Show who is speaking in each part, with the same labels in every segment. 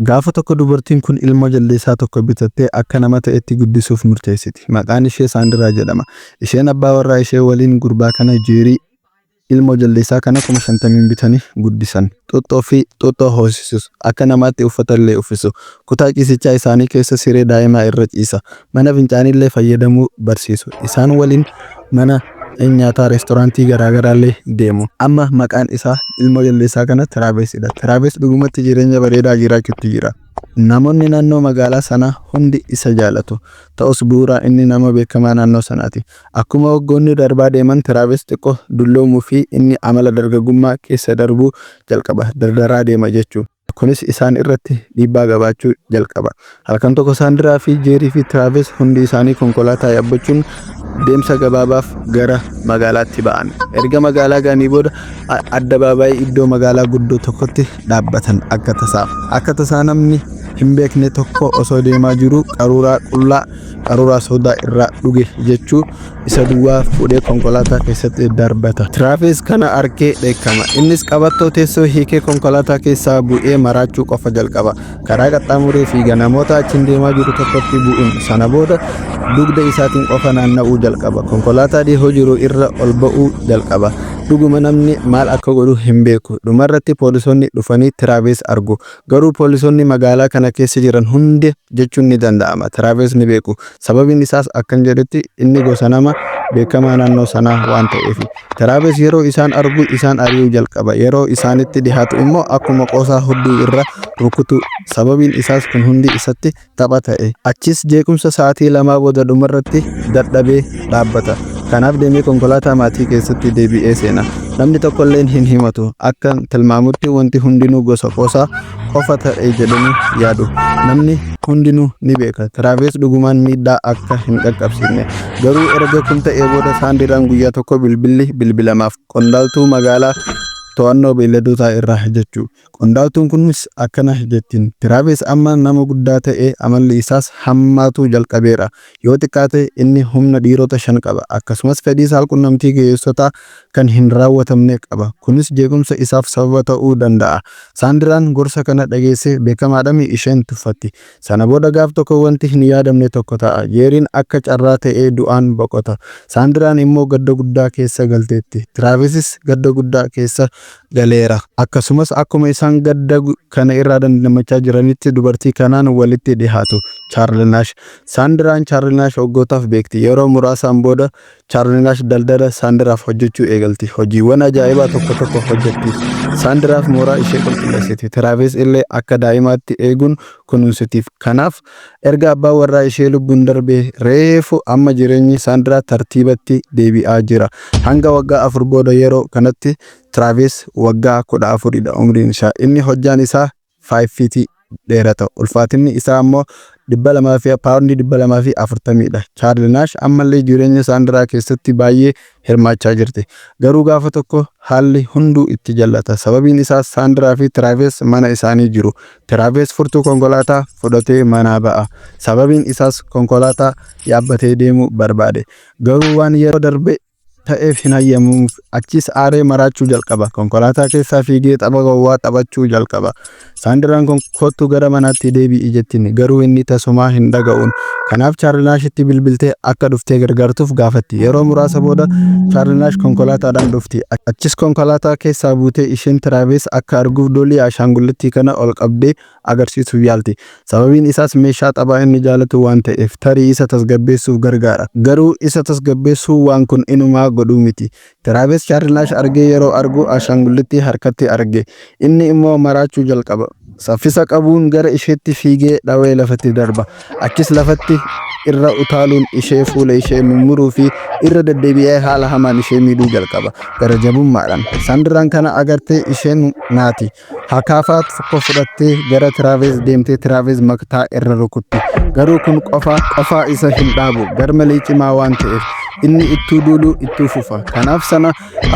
Speaker 1: Gaafa tokko dubartiin kun ilmoo jaldeessaa tokko bitattee akka nama ta'etti guddisuuf murteessiti. Maqaan ishee Saandiraa jedhama. Isheen abbaa warraa ishee waliin gurbaa kana Jeerii ilmoo jaldeessaa kana 50,000 bitanii guddisan. Xuuxxoo fi xuuxxoo hoosisu. Akka namaatti uffata illee uffisu. Kutaa ciisichaa isaanii keessa siree daa'imaa irra ciisa. Mana fincaanii illee fayyadamuu barsiisu. Isaan waliin mana nyaataa reestoraantii garaagaraa illee deemu. Amma maqaan isaa ilmoo jaldeessaa kana Tiraaveesidha. Tiraavees dhugumatti jireenya bareedaa jiraachuutti jira. Namoonni naannoo magaalaa sanaa hundi isa jaalatu. Ta'us bu'uuraan inni nama beekamaa naannoo sanaati. Akkuma waggoonni darbaa deeman Tiraavees xiqqoo dulloomuu fi inni amala dargaggummaa keessa darbuu jalqaba. Dardaraa deema jechuudha. Kunis isaan irratti dhiibbaa qabaachuu jalqaba. Halkan tokko Saandiraa fi Jeerii fi Tiraaves hundi isaanii konkolaataa yaabbachuun deemsa gabaabaaf gara magaalaatti ba'an. Erga magaalaa ga'anii booda addabaabaayii iddoo magaalaa guddoo tokkotti dhaabbatan akka tasaa. Akka tasaa namni hin beekne tokko osoo deemaa jiru qaruuraa qullaa qaruuraa soodaa irraa dhuge jechuu isa duwwaa fuudhee konkolaataa keessatti darbata. Tiraaves kana arkee dheekkama. Innis qabattoo teessoo hiikee konkolaataa keessaa bu'ee maraachuu qofa jalqaba. Karaa qaxxaamuree fiiga namoota achiin deemaa jiru tokkotti bu'uun sana booda dugda isaatiin qofa naanna'uu jalqaba. Konkolaataa dhihoo jiru irra ol ba'uu jalqaba. Dhuguma namni maal akka godhu hin beeku. Dhumarratti poolisoonni dhufanii Tiraaves argu. Garuu poolisoonni magaalaa kana keessa jiran hundi jechuun ni danda'ama. Tiraaves ni beeku. Sababiin isaas akkan jedhutti inni gosa nama beekamaa naannoo sanaa waan ta'eefi. Tiraaves yeroo isaan argu isaan ari'uu jalqaba. Yeroo isaanitti dhihaatu immoo akkuma qoosaa hudduu irra rukutu. Sababiin isaas kun hundi isatti tapha ta'e. Achis jeequmsa sa'aatii lamaa booda dhumarratti dadhabee dhaabbata. Kanaaf deemee konkolaataa maatii keessatti deebi'ee seena. Namni tokkolleen hin himatu. Akka tilmaamutti wanti hundinuu gosa qoosaa qofa ta'e jedhanii yaadu. Namni hundinuu ni beeka. Tiraaves dhugumaan miidhaa akka hin qaqqabsiifne. Garuu erga kun ta'ee booda Saandiraan guyyaa tokko bilbilli bilbilamaaf qondaaltuu magaalaa to'annoo beeyladootaa irraa jechuu. Qondaaltuun kunis akkana jettiin. Tiraaves amma nama guddaa ta'ee amalli isaas hammaatuu jalqabeera. Yoo xiqqaate inni humna dhiirota 5 qaba. Akkasumas fedhii saalqunnamtii ga'eessotaa kan hin raawwatamne qaba. Kunis jeequmsa isaaf sababa ta'uu danda'a. Saandiraan gorsa kana dhageessee beekamaadhami isheen tuffatti. Sana booda gaaf tokko wanti hin yaadamne tokko ta'a. Jeeriin akka carraa ta'ee du'aan boqota. Saandiraan immoo gadda guddaa keessa galteetti. Tiraavesis gadda guddaa keessa galeera. Akkasumas akkuma isaan gadda kana irraa dandamachaa jiranitti dubartii kanaan walitti dhihaatu. Chaarli Naash. Saandiraan Chaarli Naash waggootaaf beekti. Yeroo muraasaan booda Chaarli Naash daldala Saandiraaf hojjechuu eegalti. Hojiiwwan ajaa'ibaa tokko tokko hojjettiif. Saandiraaf mooraa ishee qulqulleessiti. Tiraavis illee akka daa'imaatti eeguun kunuunsitiif. Kanaaf erga abbaan warraa ishee lubbuun darbee reefu amma jireenyi Saandiraa tartiibatti deebi'aa jira. Hanga waggaa 4 booda yeroo kanatti Tiraavis waggaa 14 dha umriin isaa. Inni hojjaan isaa 5 feet dheerata. Ulfaatinni isaa ammoo 200 fi paawundii 240 dha. Chaarli Naash ammallee jireenya Saandiraa keessatti baay'ee hirmaachaa jirti. Garuu gaafa tokko haalli hunduu itti jallata. Sababiin isaas Saandiraa fi Tiraaves mana isaanii jiru. Tiraaves furtuu konkolaataa fudhatee manaa ba'a. Sababiin isaas konkolaataa yaabbatee deemuu barbaade. Garuu waan yeroo darbe ta'eef hin hayyamamuuf. Achiis aaree maraachuu jalqaba. Konkolaataa keessaa fiigee tapha gowwaa taphachuu jalqaba. Saandiraan kottu gara manaatti deebi'i jettiin. Garuu inni tasumaa hin dhaga'uun. Kanaaf Chaarli Naashitti bilbiltee akka dhuftee gargaartuuf gaafatti. Yeroo muraasa booda Chaarli Naash konkolaataadhaan dhufti. Achis konkolaataa keessaa buutee isheen Tiraavis akka arguuf doolii ashaangullittii kana ol qabdee agarsiisuuf yaalti. Sababiin isaas meeshaa taphaa inni jaalatu waan ta'eef tarii isa tasgabbeessuuf gargaara. Garuu isa tasgabbeessuu waan kun inumaa godhu miti. Tiraavis Chaarli Naash argee yeroo argu ashaangullittii harkatti arge. Inni immoo maraachuu jalqaba. Saffisa qabuun gara isheetti fiigee dhawee lafatti darba. Achis lafatti irra utaaluun ishee fuula ishee mummuruu fi irra deddeebi'ee haala hamaan ishee miidhuu jalqaba. Gara jabummaadhaan. Saandiraan kana agartee isheen naati. Hakaafaa tokko fudhattee gara Tiraaves deemtee Tiraaves mataa irra rukutti. Garuu kun qofa qofaa isa hin dhaabu. Garmalee cimaa waan ta'eef. Inni ittuu duuluu ittuu fufa. Kanaaf sana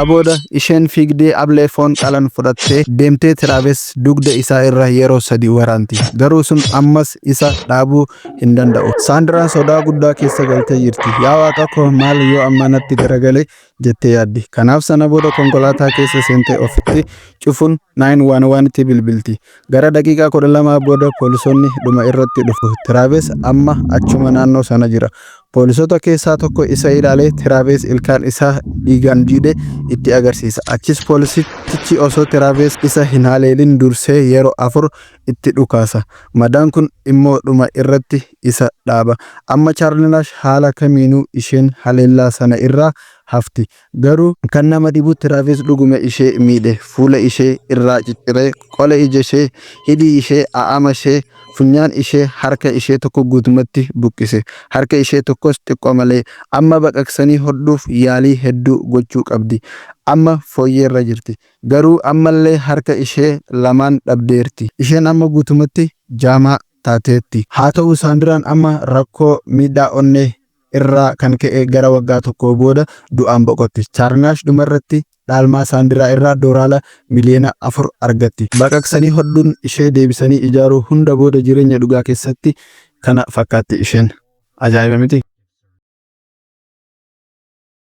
Speaker 1: booda isheen fiigdee ablee foon qalan fudhattee deemtee Tiraaves dugda isaa irra yeroo sadi waraanti. Garuu sun ammas isa dhaabuu hin danda'u. Saandiraan sodaa guddaa keessa galtee jirti. "Yaa Waaqa koo, maal yoo amma natti garagale?" jettee yaaddi. Kanaaf sana booda konkolaataa keessa seentee ofitti cufuun 911tti bilbilti. Gara daqiiqaa 12 booda poolisoonni dhuma irratti dhufu. Tiraaves amma achuma naannoo sana jira. Poolisoota keessaa tokko isa ilaalee Tiraaves ilkaan isaa dhiigaan jiidhe itti agarsiisa. Achis poolisichi osoo Tiraaves isa hin haleelin dursee yeroo afur itti dhukaasa. Madaan kun immoo dhuma irratti isa dhaaba. Amma Chaarli Naash haala kamiinuu isheen haleellaa sana irraa hafti. Garuu kan nama dhibu Tiraavis dhuguma ishee miidhe. Fuula ishee irraa cicciree, qola ija ishee, hidhii ishee, a'ama ishee, funyaan ishee, harka ishee tokko guutumatti buqqise. Harka ishee tokkos xiqqoo malee. Amma baqaqsanii hodhuuf yaalii hedduu gochuu qabdi. Amma fooyyeerra jirti. Garuu ammallee harka ishee lamaan dhabdeerti. Isheen amma guutumatti jaamaa taateetti. Haa ta'u Saandiraan amma rakkoo miidhaa onnee irraa kan ka'e gara waggaa tokkoo booda du'aan boqotti. Chaarnaash dhumarratti dhaalmaa Saandiraa irraa dooraala miliyoona 4 argatti. Baqaqsanii hodhuun ishee deebisanii ijaaruu hunda booda jireenya dhugaa keessatti kana fakkaatti isheen. Ajaa'iba miti?